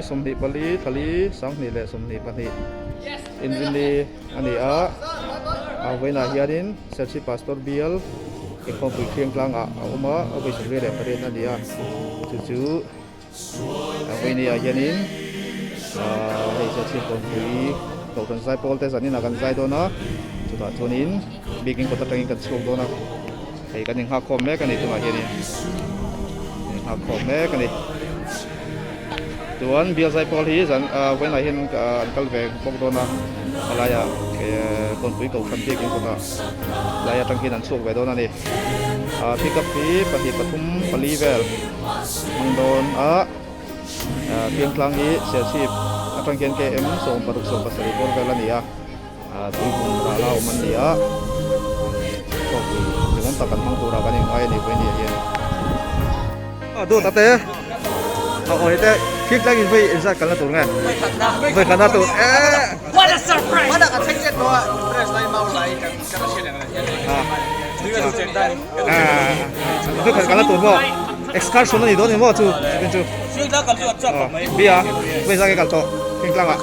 24 thlali 2022 inrinni a ni a a vawiinah hianin Serchhip Pastor Bial inkhawmpui thiang tlangah a awm a a vawi 28 a ni a chu chu a vawiini ah hianin ahh hei Serchhip kawnpui kohhran zaipawl te zanin ah kan zai dawn a chutah chuanin biakin kawt atangin kan chhuak dawn a. Hei kan inghak khawm mek a ni tunah hianin inghak khawm mek a ni chuan bial zaipawl hi zan ah vawiinah hian an kal ve bawk dawn a helaiah kawnpui kohhran biakin kawtah lai atang hian an chhuak ve dawn a ni ah pickup hi pahnih pathum pali vel hmang dawn a ah Piangtlang hi Serchhip atang hian km 16 17 bawr vel a ni a. Tuihmun rah la awm an ni a, khawpui rinawm tak an hmang turah kan inngai a ni vawiin hian. Dawt ate a awi te thik tlang in vawi inzat kalna tur nge vawi khatna tur eh What a surprise! Mana ka thleng let tawh a dress lai mau lai kan kan a hriat ang vawi khat kalna tur maw excursion a ni dawn ni maw chu chu bia vawi zat nge kal tawh thingtlangah.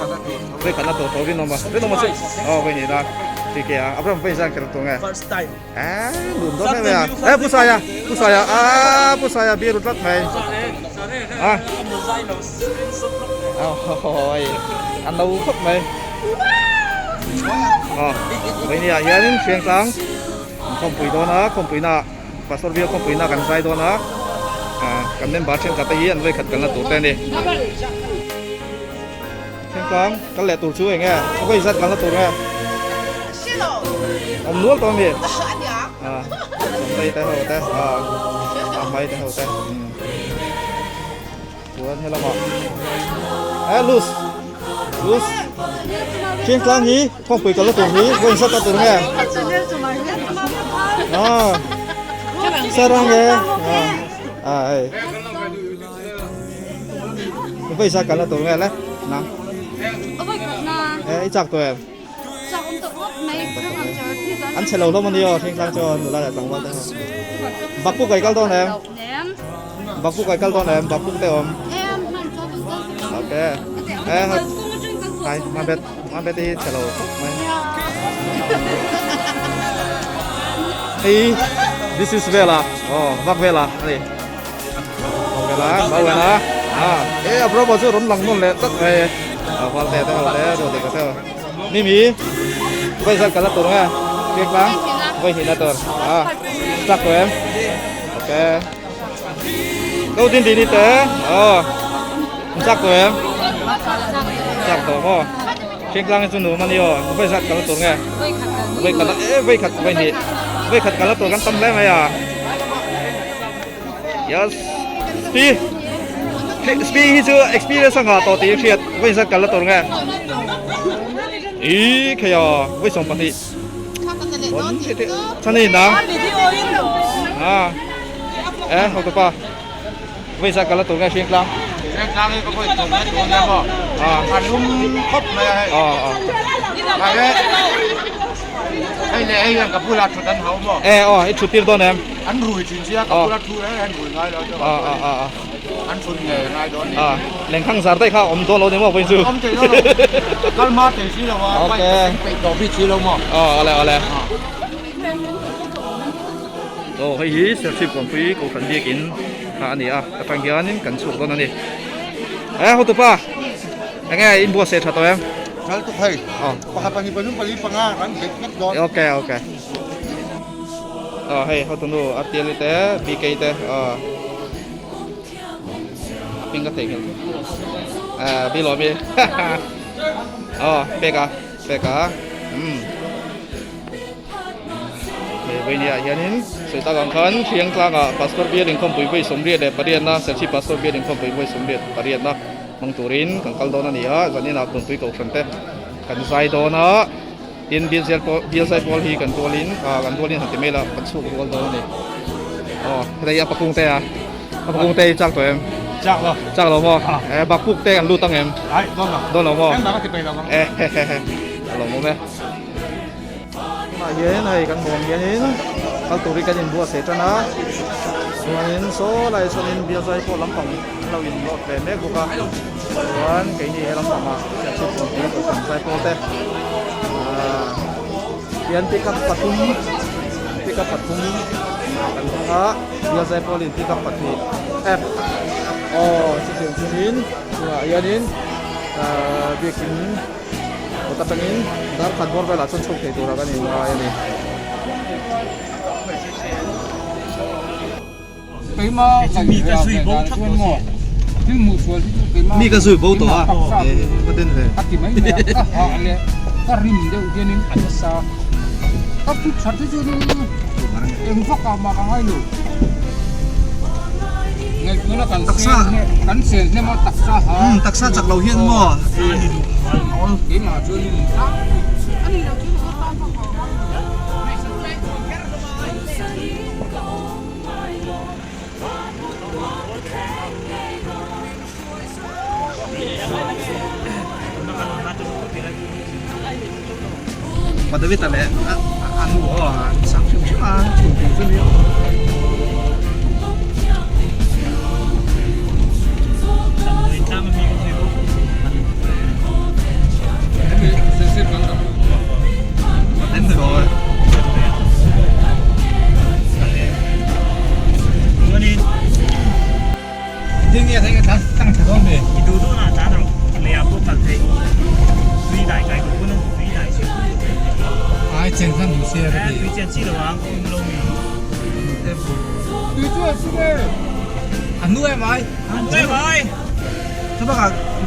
Vei khatna tur tawh rinawm a, rinawm a chu aw vei nih na tih ke a, Abraham vei zan kher tur nge? First time. Eh nuam dawn em em a, eh Pu Saia, Pu Saia ah Pu Saia beer tlat mai. Ah. Oi an lo khawp mai. Aw vei ni ah hianin Hriangtlang khawmpui dawn a, khawmpui na Pastor Bial khawmpui na kan zai dawn a, kan member thenkhat te hi an vei khat kalna tur te a ni. Thingtlang kal leh tur chu eng nge? A vawi zat kalna tur nge? Awm nual tawh ami? Sawmtei te ho te, a hmai te ho te. Chuan helamah eh lus lus Thingtlang hi khawmpui kalna tur hi vawi zat kalna tur nge? Sarang nge? A hei. Vawi zat kalna tur nge le nang? Eh i chak tawh em? An chhe lo hlawm a ni aw Thingtlang chu nula leh tlangval te ho. Bakpuk ai kal dawn em? Bakpuk ai kal dawn em? Bakpuk te awm. Ok. Eh hai ma bet ma bet hi chhe lo khawp mai. Hei this is vela oh vak vela a ni. E a brother chu rawn lang nawn leh tlat mai a val te te ho te ro te ka te mi mi vai zat kala tur nge kek lang vai hina tur a chak to em ok đâu tin đi đi te ờ chak to em chak to mo kek lang chu nu mani o vai zat kala tur nge vai khat e vai khat vai ni vai khat kala tur kan tam hle mai a Yes. Spi. Spi hi chu experience a ngah tawh tih hriat vawi zat kal la tur nge. I kheia vawi 12. Chani nang. Ah. Eh, hotu pa. Vawi zat kal la tur nge hring tlang. Hring tlang hi ka vawi thum na tur nge maw. Ah. A lum khawp mai a hei. Ah ah. Hei leh hei hian ka bulah thut an hau maw. Eh, oh, i thut tir dawn em? An rui thin sia ka bula thu reng an rui ngai lo chuan an thun ngei a ngai dawn ni. Lengkhang zar daih kha awm dawn lo ni maw vawiin chu. Awm thei dawn lo. Kal hma thei si lo a, bike ka seng peih tawh bik si lo maw. Aw awle awle. Aw hei hi Serchhip Kawnpui Kohhran biakin kha a ni a, atang hianin kan chhuak dawn a ni. Eh hotupa enge in buatsaih tha tawh em? Thal tuk hei. Pakhat pahnih pathum pali panga kan bet vek dawn. Okay okay. Aw hei hotunu Artiali te BK te aw a hming ka theihnghilh eh bi lawmi aw peka peka umm hei vawinia hianin sawi tak ang khan Hriang tlangah Pastor Bial inkhawmpui vawi 28 na Serchhip Pastor Bial inkhawmpui vawi 28 na hmang turin kan kal dawn a ni a zaninah Kawnpui Kohhran te kan zai dawn a. Tin, bial pawh bial zai pawl hi kan rualin ah kan rualin han ti mai la kan chhuk rual dawn a ni. Aw helai hi a pakung te a, a pakung te hi chak tawh em? Chak lo. Chak lo maw? Eh bakpuk te kan lut ang em? Ai dawn lo. Dawn lo maw? Engmah ka ti peih lo ang. Eh hehehe a lo awm e. Tunah hian hei kan hmuh ang hianin kal turin kan inbuatsaih tan a, chuanin saw lai sawn in bial zai pawh lampang an lo inlawt ve mek bawk a. Chuan keini he lampangah Serchhip Kawnpui Kohhran Zaipawl te ahh hian pickup pathum pickup pathum kan hmang a bial Zaipawlin pickup pahnih app aw chutiang chuanin chungah hianin ahh biakin kawt atangin dar khat bawr velah chuan chhuk thei turah kan inngai a ni. Mi ka zui bo tawh a ka den ve. Taksa taksa chak lo hian maw. Pa David a leh a nu aw an sang hrim hrim a chhun tur chu nia.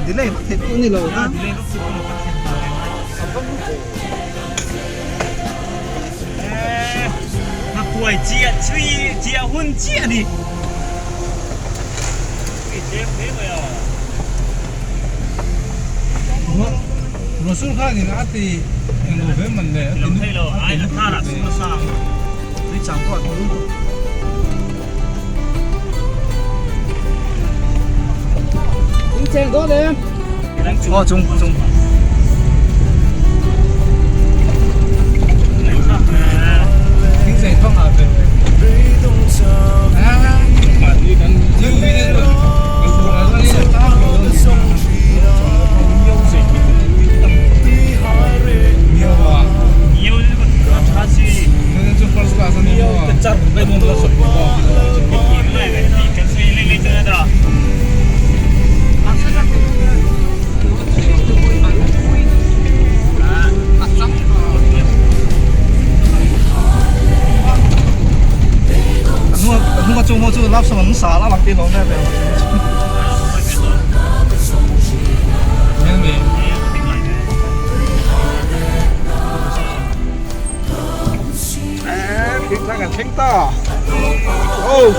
Delay vak theih pawh a ni lo a. Aw chung chung. Hnunga chung ho chu love song an sa la lang tin awm em em. Thing kan thleng ta. Oh.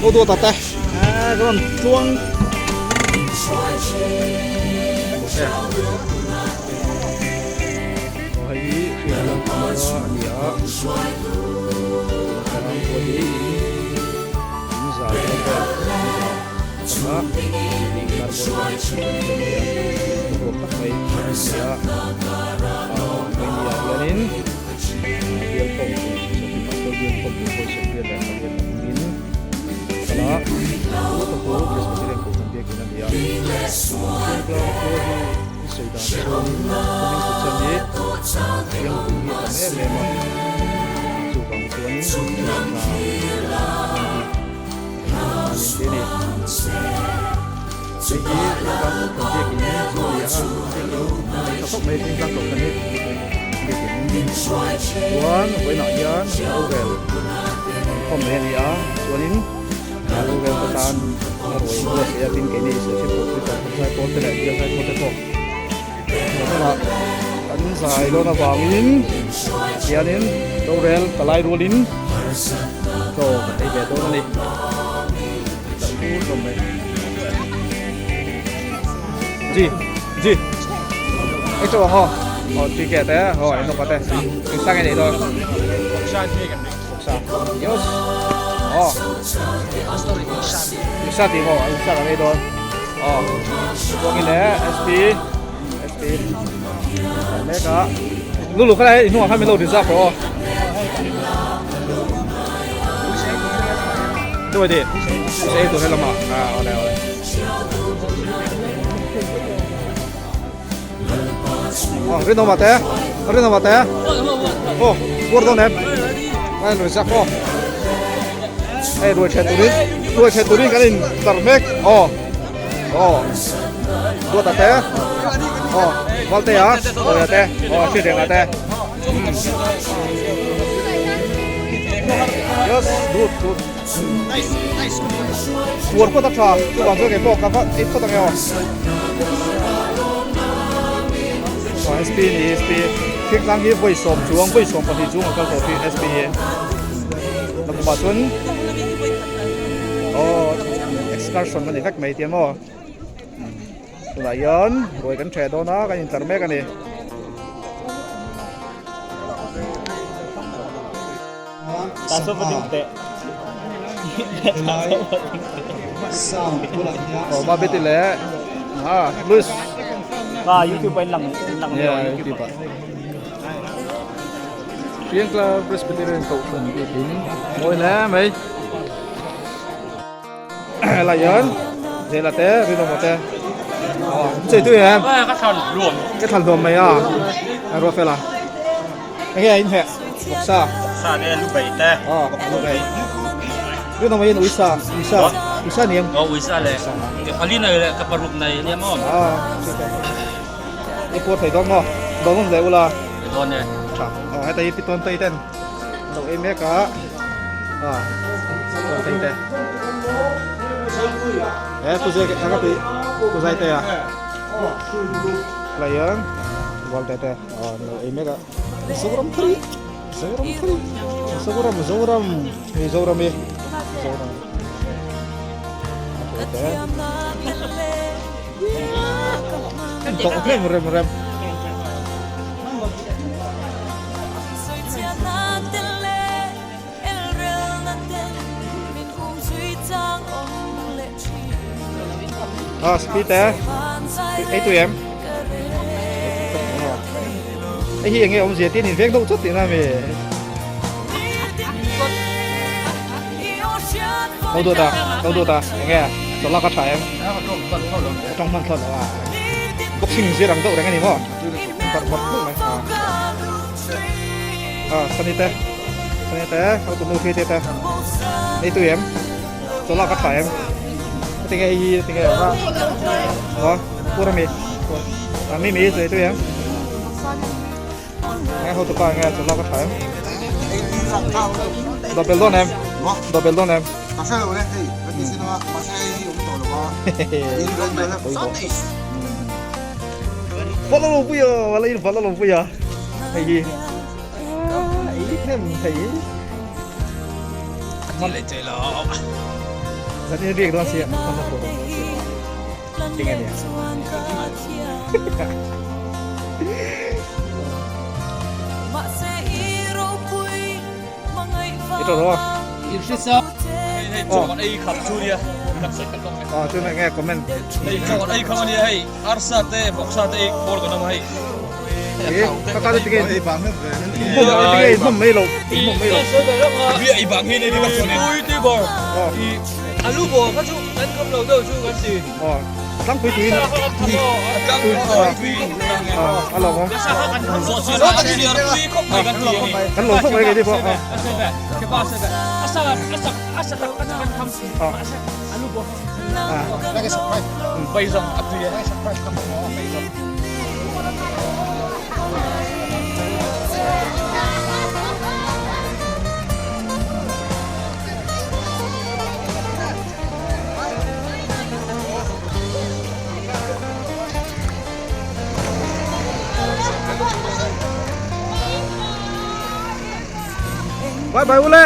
Ô tô tạt tay. À, cái con chuông. Hei hi hriatna khua a ni a Thingtlang khua hi in in zai dawn vel in za a tih dar bawr vel a ni a ruak tak mai a ni a ah hemi ah hianin bial khawmpui Serchhip Pastor bial khawmpui hawi 28 awmin kal a chu ta chu Presbyterian Kohhran biakin a ni a Thingtlang khua hi I sawi dan chuanin kumin kutchan hi fiangpui hi a tam em em a, chuvang chuanin hna an ti a ni. Hei hi Thingtlang kan biakin chu a ni a, biakin tha khawp mai Thingtlang kohhran hi biakin chuan vawiinah hian rorel inkhawm mai a ni a, chuanin rorel te tan a ruai buatsaih a tin keini Serchhip Pawhpui Kohhran Zaipawl te leh Bial Zaipawl te pawh hmunah kan zai dawn avangin hianin rorel ka lai rualin chaw kan ei ve dawn a ni kan pu hlawm mai ji ji ei chaw ang aw aw ticket te aw en lawk te engtang nge nei dawn Yes. Oh. Isa ti mo, isa ka nei dawn. Oh. Tuang in le SP SP. Le ka. Lulu kha lai hnungah khan min lo reserve rawh aw. Chuai di. Sei tur he lamah. Ah, ole ole. Ờ, rinawm te, rinawm te. Ô, buar dawn em. Ai lui sak aw. Hei ruai ṭhen turin, ruai ṭhen turin kan in tar mek. Aw. Aw. Duata te. Aw, Valtea, Lawia te. Aw, Hriatrenga te. Yes, good, good. Puar phawt a tha, chuvang chuan keipawh ka va ei phawt ang e aw. Aw SP ni SP, Thingtlang hi vawi sawm chuang, vawi 12 chung a kal tawh hi SP hi. Nakumah chuan aw excursion a ni vek mai tia maw. Tunah hian ruai kan ṭheh dawn a, kan intlar mek a ni. Aw Mabeti leh ah Luis. Yeah, YouTube ah. Priyanka Presbyterian Kohhran biakin mawi hle mai. Helai hian Zela te Rinawma te aw chei tui em ka thlan hluam ka thlan hluam mai a a ruat fel a enge a inhmeh bawksa bawksa te lu bei te aw lu bei Rinawma hian uisa uisa uisa ni em aw uisa le ke pali nei leh ka paruk nei ania maw a i puar thei dawn maw dawn awm leh ula dawn e tha aw heta hi piton tei ten Lo ei mek a, a rawn thleng te. He pu zai ka ka tih pu zai te a. Lai hian wal te te a lo ei mek a. Zoram thar hi Zoram thar hi Zoram Zoram hei Zoram hi Zoram. Te. Tawh rem rem rem. À, speed te. Ei tui em. Ei hi enge awmzia tin in veng deuh chawt tihna mi. Ko duat a, ko duat a, enge chawlh lak a tha em? Ka tawng hman thlawt lo a. Boxing zir ang deuh reng a ni maw? Barh barh deuh mai. A Sunny te, Sunny te, ho tu nu khi te te. Nei tui em? Chawlh lak a tha em? Tinge hei hi tinge a va pur a mi. A mi mi nei tui em? Nge ho tu pa nge chawlh lak a tha em? Dawh belh dawn em? Dawh belh dawn em? Ka hre lo le hei ka ti sin a mahse hei hi awm tawh lo a in rawn belh a Vala lo pui a vala in vala lo pui a hei hi ei hnem thei man leh che lo zan in riak dawn sia man na pawh dawn sia tinge nia I tawh lo a. In hre sa. Hei chaw kan ei kham chu nia. Kan sawi khat lawk. Ah chu nge comment. Hei chaw kan ei kham ania hei arsa te vawksa te ei bawr kan awm a hei. Ka ka tinge ei bang hem ve. Tinge in hmam mai lo. In hmam mai lo. Bia ei bang hi nei ti ka chuan. Pui ti bor. I alu bor kha chu kan kham lo deuh chu kan ti. Aw. Tlangpui tui in a lo awm. Kan lo khawp mai kei pawh. Bye bye ule.